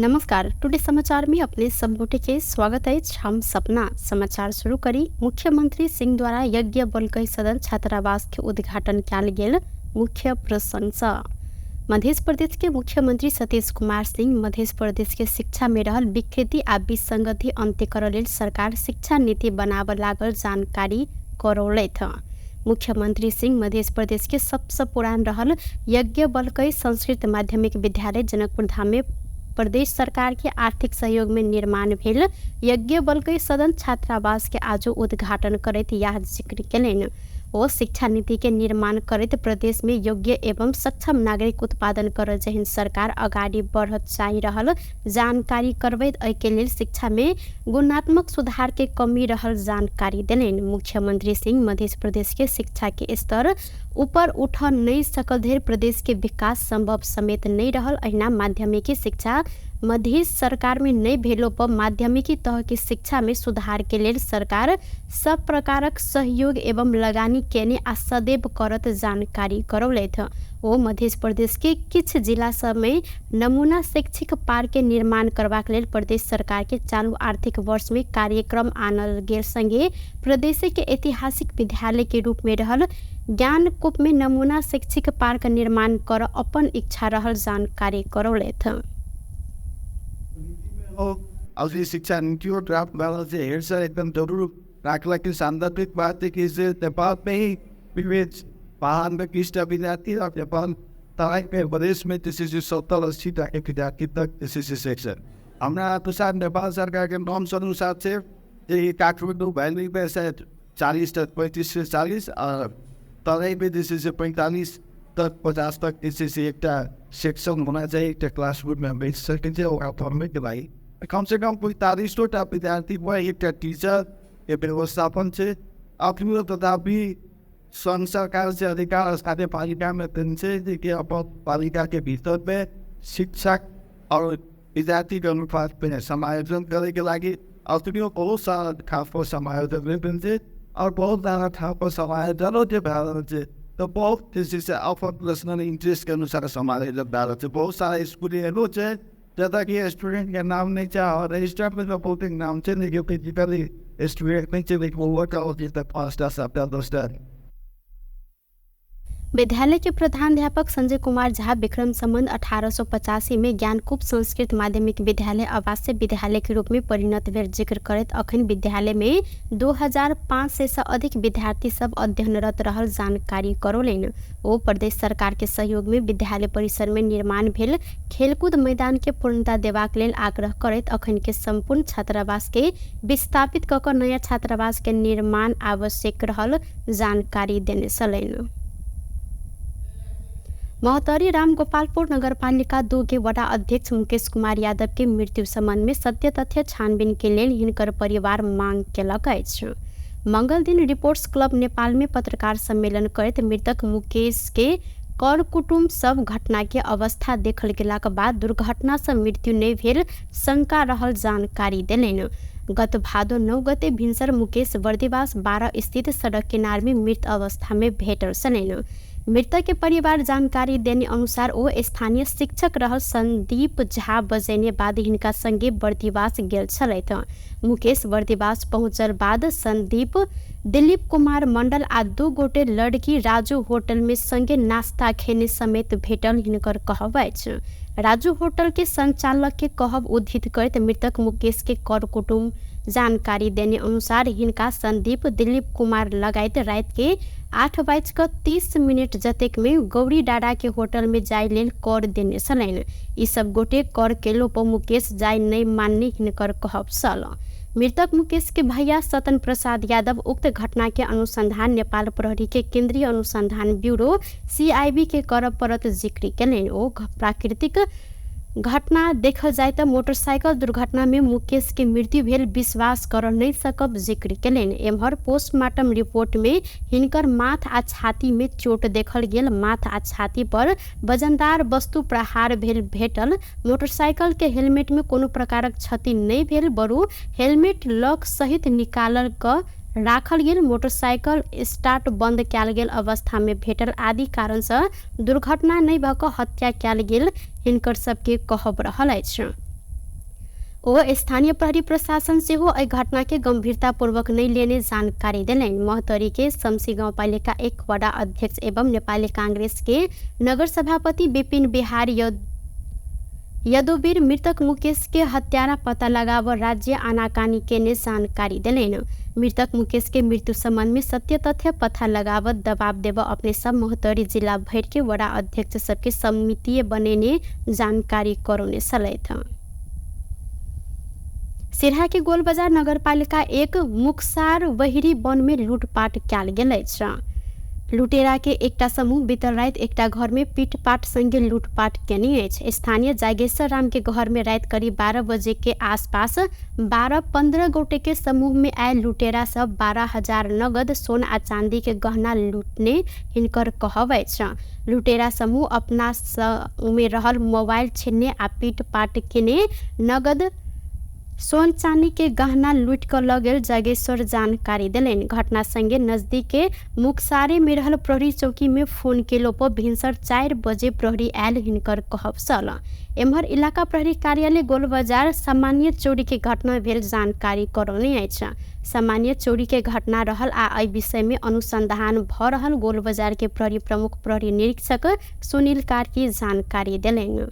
नमस्कार, टुडे समाचार में अपने सब गोटे के स्वागत अछि। हम सपना समाचार शुरू करी। मुख्यमंत्री सिंह द्वारा यज्ञ बलकई सदन छात्रावास के उद्घाटन कयल गेल मुख्य प्रशंसा। मध्य प्रदेश के मुख्यमंत्री सतीश कुमार सिंह मध्य प्रदेश के शिक्षा में रहल विकृति आ विसंगति अंत्य करऽ लेल सरकार शिक्षा नीति बनाबऽ लागल जानकारी करौलथि। मुख्यमंत्री सिंह मध्य प्रदेश के सबसँ पुरान रहल यज्ञ बलकई संस्कृत माध्यमिक विद्यालय जनकपुर धाम में प्रदेश सरकार के आर्थिक सहयोग में निर्माण भेल यज्ञ बलकई सदन छात्रावास के आज उद्घाटन करैत यह जिक्र केलनि। ओ शिक्षा नीति के निर्माण करैत प्रदेश में योग्य एवं सक्षम नागरिक उत्पादन करऽ जेहन सरकार अगाडि बढ़त चाहि रहल जानकारी करबैत एहिके लेल शिक्षा में गुणात्मक सुधार के कमी रहल जानकारी देलनि। मुख्यमंत्री सिंह मध्य प्रदेश के शिक्षा के स्तर ऊपर उठ नहीं सकल धरि प्रदेश के विकास संभव समेत नहीं रहल। अहिना माध्यमिकी शिक्षा मध्य सरकार में नहीं भेलो पर माध्यमिकी तह के शिक्षा में सुधार के लेल सरकार सब प्रकारक सहयोग एवं लगानी केने आ सदैव करत जानकारी करौलथि। ओ मध्य प्रदेश के किछु जिला सब में नमूना शैक्षिक पार्क के निर्माण करबाक लेल प्रदेश सरकार के चालू आर्थिक वर्ष में कार्यक्रम आनल गेल संगे प्रदेश के ऐतिहासिक विद्यालय के रूप में रहल ज्ञानकूप में नमूना शैक्षिक पार्क निर्माण कर अपन इच्छा रहल जानकारी करौलथि। और शिक्षा नीति ड्राफ्ट से हेर्छ एकदम जरूर राखला सान्दर्भिक बात कि नेपाल में ही विविध पहाड़ में किसटा विद्यार्थी और नेपाल तराई में प्रदेश में त्यसै 70-80 विद्यार्थी तक त्यसै सेक्सन हमरा अनुसार नेपाल सरकार के नॉर्म्स अनुसार से काठमाडौँ भ्याली में शायद 40 तक 35 से 40 और तराई में त्यसै 45 तक 50 तक त्यसै एउटा सेक्सन होना चाहिए, एउटा क्लासरुममा बेच सकिन्छ पढ्नैको लागि कम से कम 45वटा विद्यार्थी भयो एउटा टिचर के व्यवस्थापन चाहिँ आफ्नो तथापि संघ सरकार से अधिकार स्थानीय पालिका में दिन्छ कि अब पालिका के भीतर में शिक्षक और विद्यार्थी के अनुपात में समायोजन करे के लागि अफ्नो बहुत सारा ठाउँको समायोजन पनि और बहुत सारा ठाउँको समायोजन त्यो भएर तो बहुत त्यसै अपन पर्सनल इंट्रेस्ट के अनुसार समायोजन भएर चाहिँ बहुत सारा स्कुलहरू चाहिँ जता कि स्टूडेंट का नाम नहीं चाह और रजिस्टर में तो बहुत नाम चाहिँ लेकिन फिजिकली स्टूडेंट नहीं चाहिए 5टा 7टा 10टा। विद्यालय के प्रधानाध्यापक संजय कुमार झा विक्रम संबंध 1885 में ज्ञानकूप संस्कृत माध्यमिक विद्यालय आवासीय विद्यालय के रूप में परिणत भेल जिक्र करैत अखन विद्यालय में 2500 से अधिक विद्यार्थी सब अध्ययनरत रहल जानकारी करौलनि। ओ प्रदेश सरकार के सहयोग में विद्यालय परिसर में निर्माण भेल खेलकूद मैदान के पूर्णता देबाक लेल आग्रह करैत अखन के संपूर्ण छात्रावास के विस्थापित कऽ कऽ नया छात्रावास के निर्माण आवश्यक रहल जानकारी देने छलनि। महोत्तरी रामगोपालपुर नगरपालिका 2 के वडा अध्यक्ष मुकेश कुमार यादव के मृत्यु संबंध में सत्य तथ्य छानबीन के लेल हिनकर परिवार मांग केलक अछि। मंगल दिन रिपोर्ट्स क्लब नेपाल में पत्रकार सम्मेलन करैत मृतक मुकेश के कर कुटुम्ब सब घटना के अवस्था देखल गेलाक बाद दुर्घटना से मृत्यु नहीं भेल शंका रहल जानकारी देलनि। गत भादो 9 गते भिनसर मुकेश बर्दिवास 12 स्थित सड़क किनार में मृत अवस्था में भेटल छलनि। मृतक के परिवार जानकारी देने अनुसार ओ स्थानीय शिक्षक रहल संदीप झा बजेने बाद हिनका संगे बर्दिवास गेल छलथि। मुकेश बर्दिवास पहुँचल बाद संदीप, दिलीप कुमार मंडल आ 2 गोटे लड़की राजू होटल में संगे नाश्ता खेने समेत भेटल हिनकर कहब अछि। राजू होटल के संचालक के कहब उद्धृत करैत मृतक मुकेश के कर कुटुम्ब जानकारी देने अनुसार हिनका संदीप, दिलीप कुमार लगायत रात के 8:30 जतेक में गौरी डाडा के होटल में जाय लेल कर देने छलनि। ई सब गोटे कर केलो पर मुकेश जाय नहीं मानने हिनकर कहब छल। मृतक मुकेश के भैया सतन प्रसाद यादव उक्त घटना के अनुसंधान नेपाल प्रहरी के केंद्रीय अनुसंधान ब्यूरो CIB के करब परत जिक्र केलनि। ओ प्राकृतिक घटना देखल जाय त मोटरसाइकिल दुर्घटना में मुकेश के मृत्यु भेल विश्वास कर नहीं सकब जिक्र केलनि। एम्हर पोस्टमार्टम रिपोर्ट में हिनकर माथ आ छाती में चोट देखल गेल। माथ आ छाती पर वजनदार वस्तु प्रहार भेल भेटल। मोटरसाइकिल के हेलमेट में कोनो प्रकारक क्षति नहीं भेल, बरु हेलमेट लॉक सहित निकालल क राखल गेल। मोटरसाइकिल स्टार्ट बंद कयल गेल अवस्था में भेटल आदि कारण से दुर्घटना नहीं भऽ कऽ हत्या कयल गेल हिनकर सबके कहब रहल अछि। ओ स्थानीय प्रहरी प्रशासन सेहो एहि घटना के गंभीरतापूर्वक नहि लेने जानकारी देलनि। महोत्तरी के शमसी गाउँपालिका 1 वडा अध्यक्ष एवं नेपाली कांग्रेस के नगर सभापति विपिन बिहारी यदुवीर मृतक मुकेश के हत्यारा पता लगाव राज्य आनाकानी केने जानकारी देलनि। मृतक मुकेश के मृत्यु संबंध में सत्य तथ्य पता लगावत दबाव देव अपने सब महोत्तरी जिला भर के वडा अध्यक्ष सबके समिति बनेने जानकारी करौने छलथि। सिरहा के गोलबजार नगरपालिका 1 मुक्सार बहिरी वन में लूटपाट कयल गेल अछि। लुटेरा के एकटा समूह बीतल राति एकटा घर में पीटपाट संगे लूटपाट केने अछि। स्थानीय जागेश्वर राम के घर में राति करीब 12 बजे के आसपास 12-15 गोटे के समूह में आयल लुटेरा सब 12,000 नगद सोन आ चांदी के गहना लूटने हिनकर कहब अछि। लुटेरा समूह अपना में रहल मोबाइल छीनने आ पीटपाट केने नगद सोन चांदी के गहना लूट कऽ लऽ गेल जागेश्वर जानकारी देलनि। घटना संगे नजदीक के मुखसारे में रहल प्रहरी चौकी में फोन केलो पर भिनसर 4 बजे प्रहरी आयल हिनकर कहब छल। एम्हर इलाका प्रहरी कार्यालय गोलबजार सामान्य चोरी के घटना भेल जानकारी करौने अछि। सामान्य चोरी के घटना रहल आ एहि विषय में अनुसंधान भ रहल गोलबजार के प्रहरी प्रमुख प्रहरी निरीक्षक सुनील कार्की जानकारी देलनि।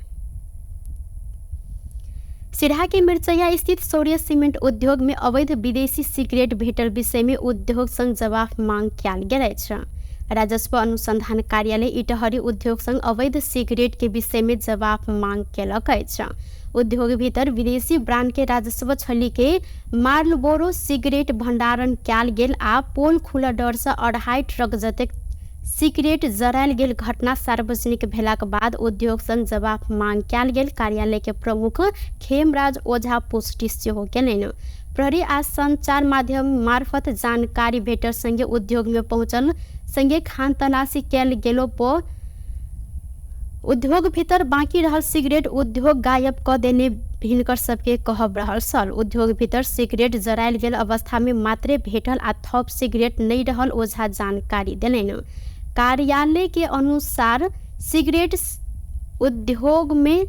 सिरहा के मिर्चैया स्थित शौर्य सीमेंट उद्योग में अवैध विदेशी सिगरेट भेटल विषय में उद्योग संग जवाफ मांग कयल गेल अछि। राजस्व अनुसंधान कार्यालय इटहरी उद्योग संग अवैध सिगरेट के विषय में जवाफ मांग केलक अछि। उद्योग भीतर विदेशी ब्रांड के राजस्व छली के मार्लबोरो सिगरेट भंडारण कयल गेल आ पोल खुला डर से 2.5 ट्रक जतेक सिगरेट जरायल गेल घटना सार्वजनिक भेलाक बाद उद्योग संग जवाफ मांग कयल गेल कार्यालय के प्रमुख खेमराज ओझा पुष्टि सेहो केलनि। प्रहरी आ संचार माध्यम मार्फत जानकारी भेटल संगे उद्योग में पहुंचल संगे खान तलाशी कयल गेलो पर उद्योग भीतर बाकी रहल सिगरेट उद्योग गायब क देने हिनकर सबके कहब रहल छल। उद्योग भीतर सिगरेट जरायल गेल अवस्था में मात्रे भेटल आ थप सिगरेट नहीं रहल ओझा जानकारी देलनि। कार्यालय के अनुसार सिगरेट उद्योग में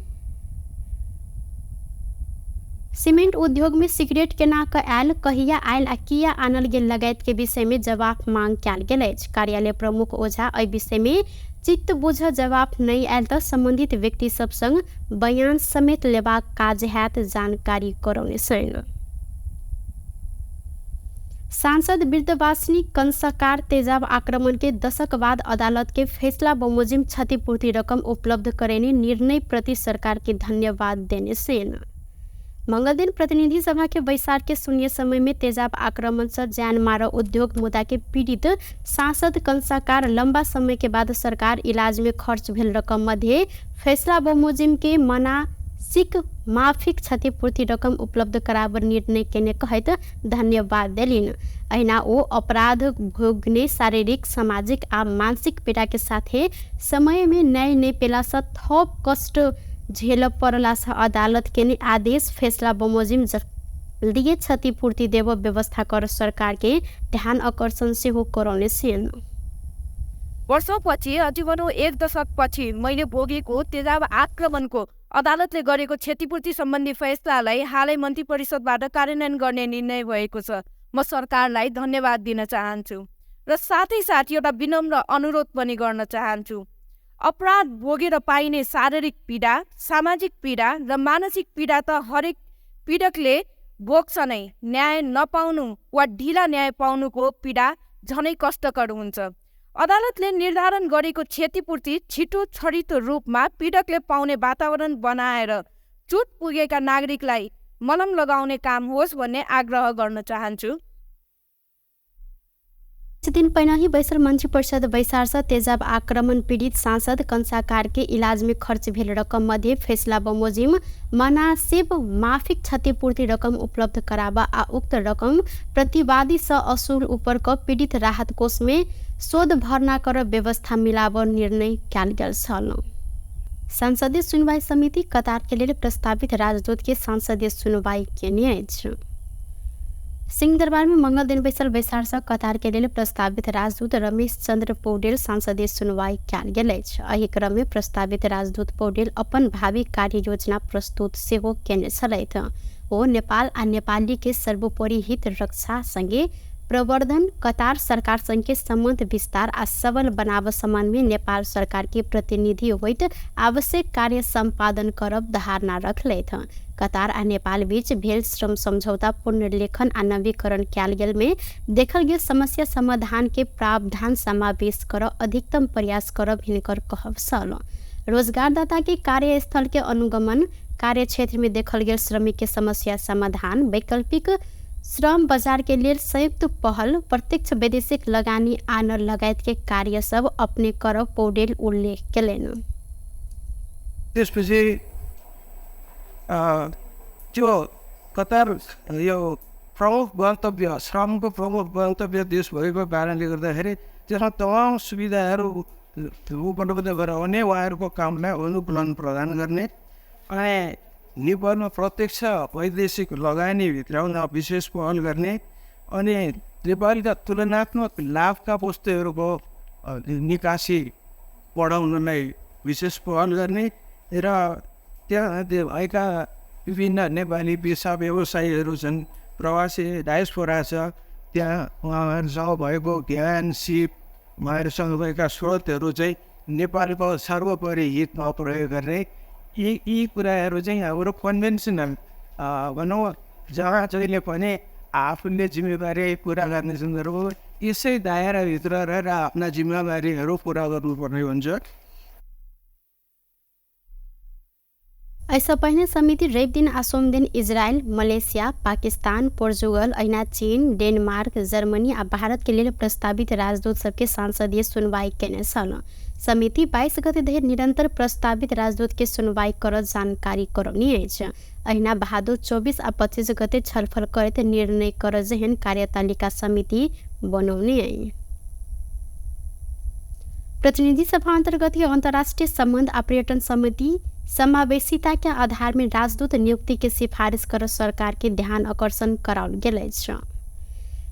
सीमेंट उद्योग में सिगरेट केना क आयल, कहिया आयल आ किया आनल गेल लगायत के विषय में जवाफ मांग कयल गेल अछि। कार्यालय प्रमुख ओझा एहि विषय में चित्त बुझ जवाफ नहीं आयल त संबंधित व्यक्ति सब संग बयान समेत लेबाक काज हैत जानकारी करौने छनि। सांसद वृद्धवासिनी कंसकार तेजाब आक्रमण के दशक बाद अदालत के फैसला बमोजिम क्षतिपूर्ति रकम उपलब्ध करेने निर्णय प्रति सरकार के धन्यवाद देने सेन। मंगलदिन प्रतिनिधि सभा के बैसार के शून्य समय में तेजाब आक्रमण से जान मार उद्योग मुद्दा के पीड़ित सांसद कंसाकार लंबा समय के बाद सरकार इलाज में खर्च भेल रकम मध्य फैसला बमोजिम के मानसिक माफिक क्षतिपूर्ति रकम उपलब्ध कराबर निर्णय केने कहैत धन्यवाद देलिन। अहिना ओ अपराध भोगने शारीरिक, सामाजिक आ मानसिक पीड़ा के साथे समय में न्याय नै पेला से थप कष्ट झेल पड़ला से अदालत के आदेश फैसला बमोजिम जल्दिए क्षतिपूर्ति देव व्यवस्था कर सरकार के ध्यान आकर्षण सेहो करौने छन्। वर्षौँपछि अझै भनौँ एक दशकपछि मैले भोगेको तेजाब आक्रमणको अदालतले गरेको क्षतिपूर्ति सम्बन्धी फैसलालाई हालै मन्त्री परिषदबाट कार्यान्वयन गर्ने निर्णय भएको छ। म सरकारलाई धन्यवाद दिन चाहन्छु र साथै साथ एउटा विनम्र अनुरोध पनि गर्न चाहन्छु। अपराध भोगेर पाइने शारीरिक पीडा, सामाजिक पीडा र मानसिक पीडा त हरेक पीडकले भोग्छ नै। न्याय नपाउनु वा ढिला न्याय पाउनुको पीडा झनै कष्टकर हुन्छ। अदालतले निर्धारण गरेको क्षतिपूर्ति छिटो छरितो रूपमा पीडकले पाउने वातावरण बनाएर चोट पुगेका नागरिकलाई मलम लगाउने काम होस् भन्ने आग्रह गर्न चाहन्छु। दिन पहिला बैसल मन्त्री परिषद बैसार से तेजाब आक्रमण पीड़ित सांसद कंसाकार के इलाज में खर्च भेल रकम मध्ये फैसला बमोजिम मनासिब माफिक क्षतिपूर्ति रकम उपलब्ध कराबा आ उक्त रकम प्रतिवादी से असूल ऊपर क पीड़ित राहत कोष में शोध भर्ना कर व्यवस्था मिलाब निर्णय कयल गेल छल। संसदीय सुनवाई समिति कतार के लेल प्रस्तावित राजदूत के संसदीय सुनवाई केने अछि। सिंहदरबार में मंगल दिन बैसल बैसार से कतार के लेल प्रस्तावित राजदूत रमेश चंद्र पौडेल संसदीय सुनवाई कयल गेल अछि। एहि क्रम में प्रस्तावित राजदूत पौडेल अपन भावी कार्य योजना प्रस्तुत सेहो केने छलथि। ओ नेपाल आ नेपाली के सर्वोपरि हित रक्षा सँगे प्रवर्धन कतार सरकार सँगके सम्बन्ध विस्तार आ सबल बनाव सम्बन्धमे नेपाल सरकार के प्रतिनिधि होइत आवश्यक कार्य सम्पादन करब धारणा रखलथि। कतार आ नेपाल बीच भेल श्रम सम्झौता पुनर्लेखन आ नवीकरण कयल गेल में देखल गेल समस्या समाधान के प्रावधान समावेश कर अधिकतम प्रयास करब हिनकर कहब छल। रोजगारदाता के कार्यस्थल के अनुगमन, कार्यक्षेत्र में देखल गेल श्रमिक के समस्या समाधान, वैकल्पिक श्रम बाजार के लेल संयुक्त पहल, प्रत्यक्ष वैदेशिक लगानी आन लगायत के कार्य सब अपने करब पौडेल उल्लेख केलनि। त्यसपछि त्यो कतार यो प्रमुख गन्तव्य, श्रमको प्रमुख गन्तव्य देश भएको कारणले गर्दाखेरि त्यसमा तमाम सुविधाहरू उपलब्ध गराउने, उहाँहरूको कामलाई अनुकूलन प्रदान गर्ने अनि नेपालमा प्रत्यक्ष वैदेशिक लगानी भित्राउन विशेष पहल गर्ने अनि नेपालका तुलनात्मक लाभका वस्तुहरूको निकासी बढाउनलाई विशेष पहल गर्ने र त्यहाँ भएका विभिन्न नेपाली पेसा व्यवसायीहरू छन्, प्रवासी डायस्पोरा छ, त्यहाँ उहाँहरूसँग भएको ज्ञान सिप, उहाँहरूसँग भएका स्रोतहरू चाहिँ नेपालको सर्वोपरि हितमा प्रयोग गर्ने यी यी कुराहरू चाहिँ हाम्रो कन्भेन्सनल भनौँ जहाँ जहिले पनि आफूले जिम्मेवारी पुरा गर्ने सन्दर्भ यसै दायराभित्र रहेर आफ्ना जिम्मेवारीहरू पुरा गर्नुपर्ने हुन्छ। ऐसा पहले समिति रवि दिन आ सोम दिन इजरायल, मलेसिया, पाकिस्तान, पोर्चुगल, ऐना चीन, डेनमार्क, जर्मनी आ भारत के लेल प्रस्तावित राजदूत सबके सांसदीय सुनवाई केने छल। समिति 22 गते धरि निरंतर प्रस्तावित राजदूत के सुनवाई करत जानकारी करौनी अछि। अहिना भादो 24 आ 25 गते छलफल करैत निर्णय कर जेहन कार्यतालिका समिति बनौने अछि। प्रतिनिधि सभा अंतर्गत अंतर्राष्ट्रीय संबंध आ पर्यटन समिति समावेशिता के आधार में राजदूत नियुक्ति के सिफारिश कर सरकार के ध्यान आकर्षण कराओल गेल अछि।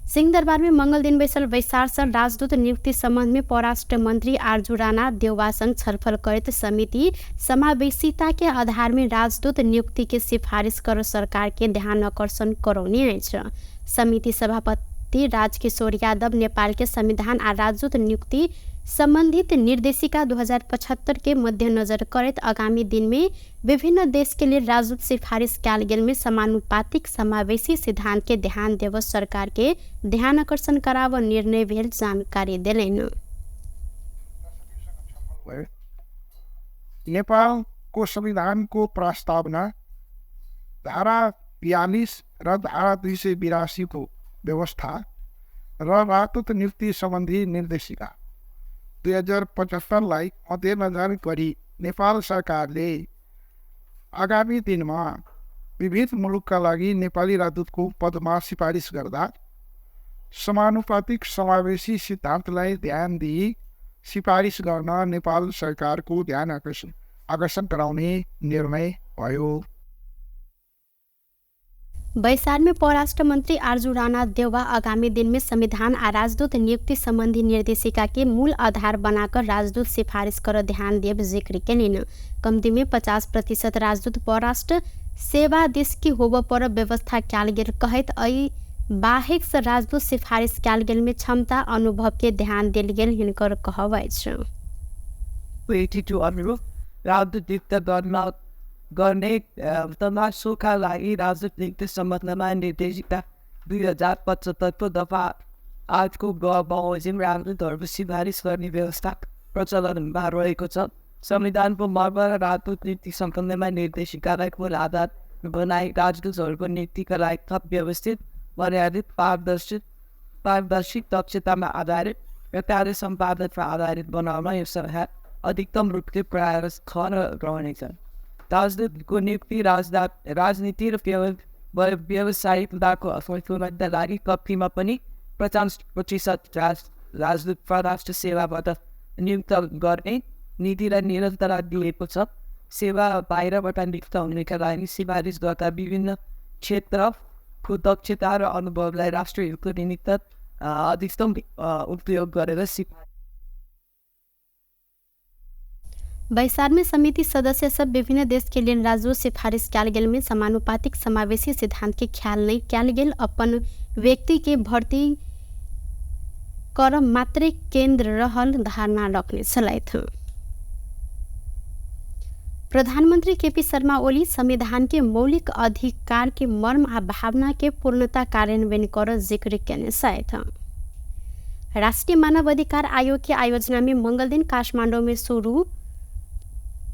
सिंहदरबार में मंगल दिन बैसल बैसार से राजदूत नियुक्ति संबंध में परराष्ट्र मंत्री आरजू राणा देउवासँग छलफल करैत समिति समावेशिता के आधार में राजदूत नियुक्ति के सिफारिश कर सरकार के ध्यान आकर्षण करौने अछि। समिति सभापति राजकिशोर यादव नेपाल के संविधान आ राजदूत नियुक्ति संबंधित निर्देशिका 2075 के मध्यनजर करैत आगामी दिन में विभिन्न देश के लिए राजदूत सिफारिश कयल गेल में समानुपातिक समावेशी सिद्धांत के ध्यान देव सरकार के ध्यान आकर्षण कराव निर्णय भेल जानकारी देलनि। नेपालको संविधानको प्रस्तावना धारा 42 र धारा 282 को व्यवस्था र राजदूत नियुक्ति सम्बन्धी निर्देशिका 2075लाई मध्यनजर गरी नेपाल सरकारले आगामी दिनमा विविध मुलुकका लागि नेपाली राजदूतको पदमा सिफारिस गर्दा समानुपातिक समावेशी सिद्धान्तलाई ध्यान दिई सिफारिस गर्न नेपाल सरकारको ध्यान आकर्षण गराउने निर्णय भयो। बैसार में परराष्ट्र मंत्री आरजू राणा देउवा आगामी दिन में संविधान आ राजदूत नियुक्ति संबंधी निर्देशिका के मूल आधार बनाकर राजदूत सिफारिश कर ध्यान देव जिक्र केलनि। कम्ती में 50% राजदूत परराष्ट्र सेवा देश की होब पर व्यवस्था कयल गेल कहैत अइ बाहेक से राजदूत सिफारिश कयल गेल में क्षमता अनुभव के ध्यान देल गेल हिनकर कहब अछि। 82 अनुरूप राजदूत नियुक्त गर्ने तमासोका लागि राजदूत नियुक्ति सम्बन्धमा निर्देशिका 2075 को दफा 8 को ग बमोजिम राजदूतहरूको सिफारिस गर्ने व्यवस्था प्रचलनमा रहेको छ। संविधानको मर्म र राजदूत नियुक्ति सम्बन्धमा निर्देशिकालाई मूल आधार बनाई राजदूतहरूको नियुक्तिका लागि थप व्यवस्थित, मर्यादित, पारदर्शी, दक्षतामा आधारित र कार्य सम्पादनमा आधारित बनाउन यो सरकार अधिकतम रूपले प्रयास रहनेछ। राजदूतको नियुक्ति राजनीति र व्यावसायिकताको असन्तुलनका लागि कम्तीमा पनि 50% राजदूत परराष्ट्र सेवाबाट नियुक्त गर्ने नीतिलाई निरन्तरता दिएको छ। सेवा बाहिरबाट नियुक्त हुनेका लागि सिफारिस गर्दा विभिन्न क्षेत्रको दक्षता र अनुभवलाई राष्ट्रहितको निमित्त अधिकतम उपयोग गरेर सिफारिस। बैसार में समिति सदस्य सब विभिन्न देश के लेल राजदूत सिफारिश कयल गेल में समानुपातिक समावेशी सिद्धांत के ख्याल नहीं कयल गेल अपन व्यक्ति के भर्ती कर मात्रै केन्द्र रहल धारणा रखने छलथि। प्रधानमन्त्री केपी शर्मा ओली संविधान के मौलिक अधिकार के मर्म आ भावना के पूर्णता कार्यान्वयन कर जिक्र केने छथि। राष्ट्रिय मानव अधिकार आयोग के आयोजना में मंगल दिन काठमाडौँ में शुरू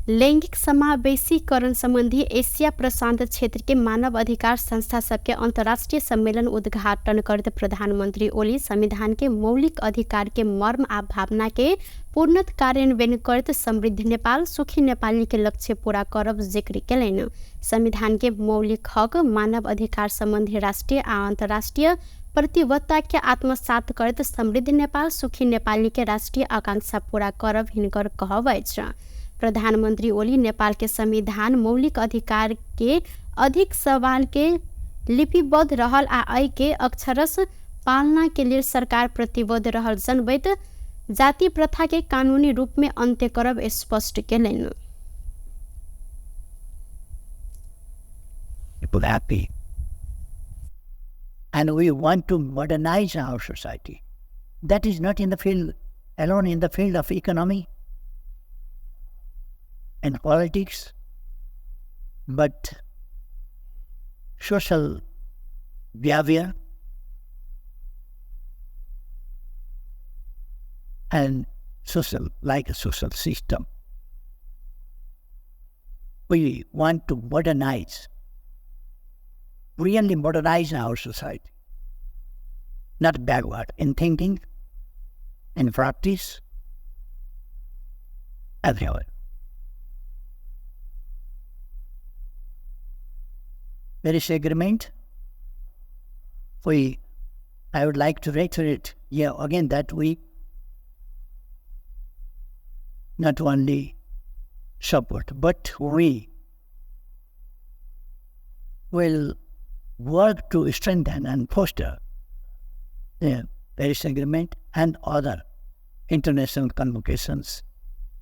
लैंगिक समावेशीकरण संबंधी एशिया प्रशांत क्षेत्र के मानव अधिकार संस्था सबके अंतर्राष्ट्रीय सम्मेलन उद्घाटन करते प्रधानमंत्री ओली संविधान के मौलिक अधिकार के मर्म आ भावना के पूर्णत कार्यान्वयन करते समृद्ध नेपाल सुखी नेपाली के लक्ष्य पूरा करब जिक्र केलनि। संविधान के मौलिक हक मानव अधिकार संबंधी राष्ट्रीय आ अंतर्राष्ट्रीय प्रतिबद्धता के आत्मसात करते समृद्ध नेपाल सुखी नेपाली के राष्ट्रीय आकांक्षा पूरा करब हिनकर कहब अछि। प्रधानमंत्री ओली नेपाल के संविधान मौलिक अधिकार के अधिक सवाल के लिपिबद्ध रहल आ एहि के अक्षरश पालना के लेल सरकार प्रतिबद्ध रहल जनबैत जाति प्रथा के कानूनी रूप में अंत्य करब स्पष्ट केलनि। People happy. And we want to modernize our society. That is not in the field alone, in the field of economy and politics, but social behavior and social, like a social system. We want to modernize, really modernize our society, not backward in thinking, in practice, everywhere. Paris Agreement, I would like to reiterate here again that we not only support, but we will work to strengthen and foster the Paris Agreement and other international convocations,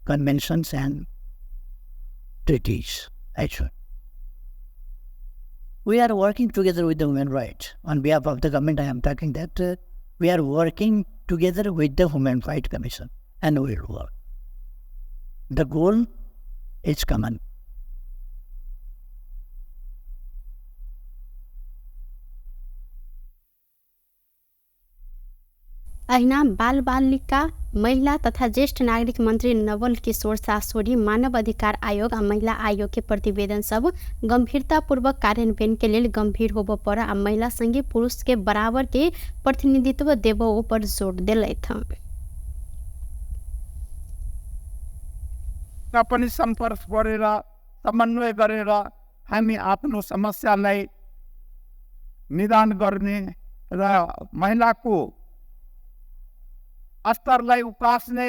conventions and treaties, actually. We are working together with the human rights. On behalf of the government, I am talking that we are working together with the Human Rights Commission, and we will work. The goal is common. अहिना बाल बालिका महिला तथा ज्येष्ठ नागरिक मन्त्री नवल किशोर सासोरी मानव अधिकार आयोग आ महिला आयोग के प्रतिवेदन सब गंभीरतापूर्वक कार्यान्वयन के लेल गंभीर होबऽ पर आ महिला संगे पुरुष के बराबर के प्रतिनिधित्व देबऽ पर जोर देलथि। पनि सम्पर्क गरेर समन्वय गरेर हामी आफ्नो समस्यालाई निदान गर्ने र महिलाको स्तरलाई उकास्ने,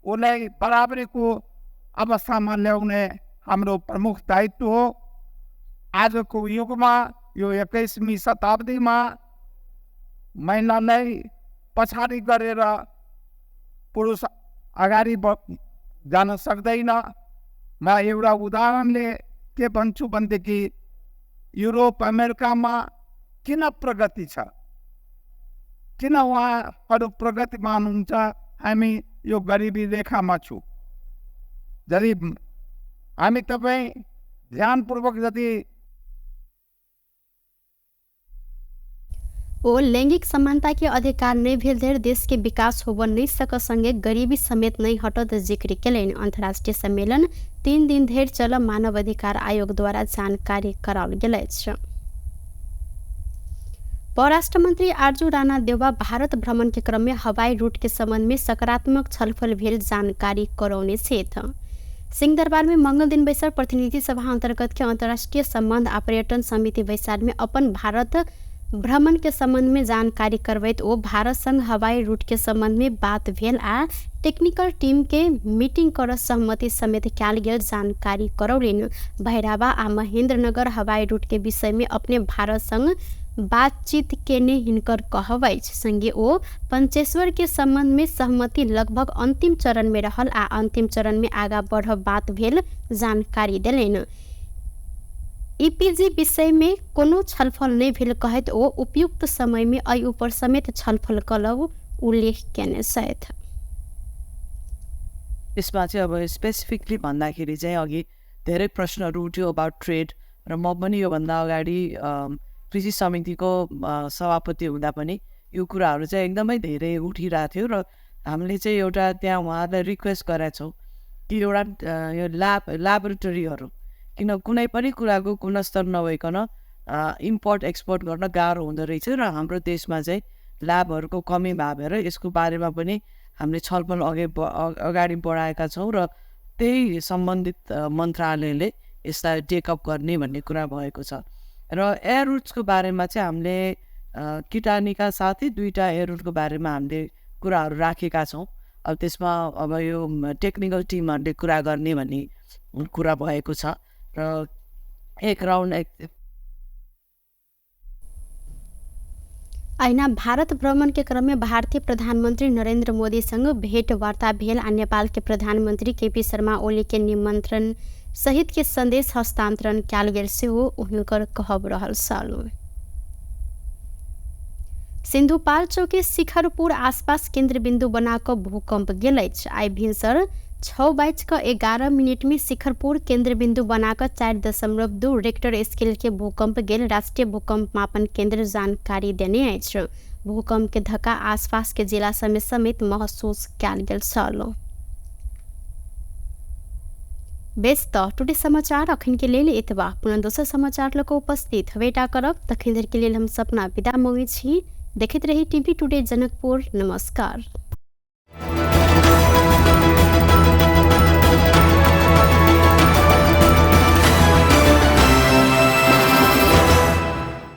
उसलाई बराबरीको अवस्थामा ल्याउने हाम्रो प्रमुख दायित्व हो। आजको युगमा यो 21वीं शताब्दीमा महिलालाई पछाडि गरेर पुरुष अगाडि जान सक्दैन। म एउटा उदाहरणले के भन्छु भनेदेखि युरोप अमेरिकामा किन प्रगति छ, किन उहाँहरू प्रगतिमा हुनुहुन्छ, हामी यो गरिबी रेखामा छु। यदि हामी तपाईँ ध्यानपूर्वक यदि ओ लैंगिक समानता के अधिकार नहीं भेल धरि देश के विकास होब नहीं सक संगे गरीबी समेत नहीं हटत जिक्र केलनि। अंतर्राष्ट्रीय सम्मेलन 3 दिन धरि चल मानव अधिकार आयोग द्वारा जानकारी कराओल गेल अछि। परराष्ट्र मंत्री आरजू राणा देउवा भारत भ्रमण के क्रम में हवाई रूट के संबंध में सकारात्मक छलफल भेल जानकारी करौने छथि। सिंहदरबार में मंगल दिन बैसल प्रतिनिधि सभा अंतर्गत के अंतर्राष्ट्रीय संबंध आ पर्यटन समिति बैसार में अपन भारत भ्रमण के संबंध में जानकारी करबैत ओ भारत संग हवाई रूट के संबंध में बात भेल आ टेक्निकल टीम के मीटिंग कर सहमति समेत कयल गेल जानकारी करौलनि। भैरहवा आ महेंद्रनगर हवाई रूट के विषय में अपने भारत संग बातचीत केने हिनकर कहब अछि। संगे ओ पंचेश्वर के संबंध में सहमति लगभग अंतिम चरण में रहल आ अंतिम चरण में आगा बढ़ब बात भेल जानकारी देलनि। ईपीजी विषय में कोनो छलफल नहि भेल कहैत ओ उपयुक्त समय में एहि ऊपर समेत छलफल करब उल्लेख केने छथि। यसमा चाहिँ अब स्पेसिफिकली भन्दाखेरि चाहिँ अघि धेरै प्रश्नहरू उठ्यो अबाउट ट्रेड र म पनि योभन्दा अगाडि कृषि समितिको सभापति हुँदा पनि यो कुराहरू चाहिँ एकदमै धेरै उठिरहेको थियो र हामीले चाहिँ एउटा त्यहाँ उहाँहरूलाई रिक्वेस्ट गरेका छौँ कि एउटा यो ल्याबोरेटरीहरू, किन कुनै पनि कुराको गुणस्तर नभइकन इम्पोर्ट एक्सपोर्ट गर्न गाह्रो हुँदो रहेछ र हाम्रो देशमा चाहिँ ल्याबहरूको कमी भएर यसको बारेमा पनि हामीले छलफल अगाडि बढाएका छौँ र त्यही सम्बन्धित मन्त्रालयले यसलाई टेकअप गर्ने भन्ने कुरा भएको छ। र एयर रुट्सको बारेमा चाहिँ हामीले किटानीका साथै दुईवटा एयर रुटको बारेमा हामीले कुराहरू राखेका छौँ। अब त्यसमा अब यो टेक्निकल टिमहरूले कुरा गर्ने भन्ने कुरा भएको छ र एक राउन्ड एक अहिना भारत भ्रमण के क्रम में भारतीय प्रधानमंत्री नरेंद्र मोदी संग भेंटवार्ता भेल आ नेपाल के प्रधानमंत्री केपी शर्मा ओली के निमंत्रण सहित के संदेश हस्तांतरण कयल गेल सेहो हुनकर कहब रहल छल। सिन्धुपाल्चोक के शिखरपुर आसपास केन्द्र बिन्दु बना कऽ भूकम्प गेल अछि। आइ भिनसर 6:11 में शिखरपुर केन्द्र बिन्दु बनाकर 4.2 रेक्टर स्केल के भूकंप गेल राष्ट्रीय भूकंप मापन केंद्र जानकारी देने अछि। भूकंप के धक्का आसपास के जिला समेत समेत महसूस कयल गेल छल। बेस त टुडे समाचार अखन के लेल एतबा। पुनः दोसर समाचार लऽ कऽ उपस्थित हेबेटा करब। तखन धरि के लेल हम सपना विदा मँगै छी। देखैत रही टीवी टुडे जनकपुर। नमस्कार।